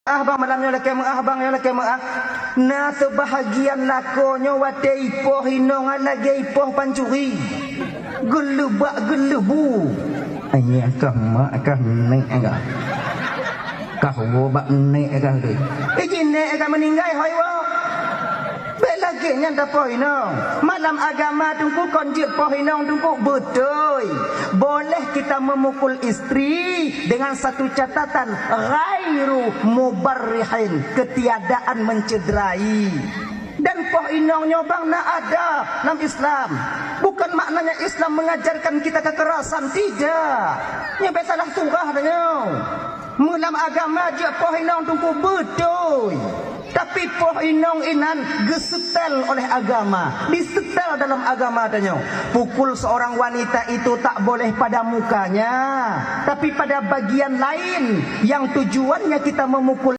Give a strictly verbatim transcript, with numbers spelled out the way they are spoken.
Ah bang, malam nyoe lakée meuah bang, nyoe lakée meuah. Na seubahagian lakoe nyoe watée ipoh inong lagée ipoh pancuri. Geuleubak geuleubu. Anyah kah mak kah nek kah. Kah wo bak nek kah tu. Iji nek kah meuninggai hoi wo. Bék lagée nyan tapoh inong. Malam agama Teungku kon jeuet poh inong Teungku, beutôi. Boleh kita memukul istri dengan satu catatan, ghairu mubarrihin, ketiadaan mencederai. Dan poh inong nyoe bang na adab lam Islam. Bukan maknanya Islam mengajarkan kita kekerasan, tidak. Nyoe bék salah surah dah nyoe. Meulam agama jeuet poh inong Teungku, beutôi. Tapi poh inong inan geusetel oleh agama, disetel dalam agama tanyoe. Pukul seorang wanita itu tak boleh pada mukanya, tapi pada bagian lain yang tujuannya kita memukul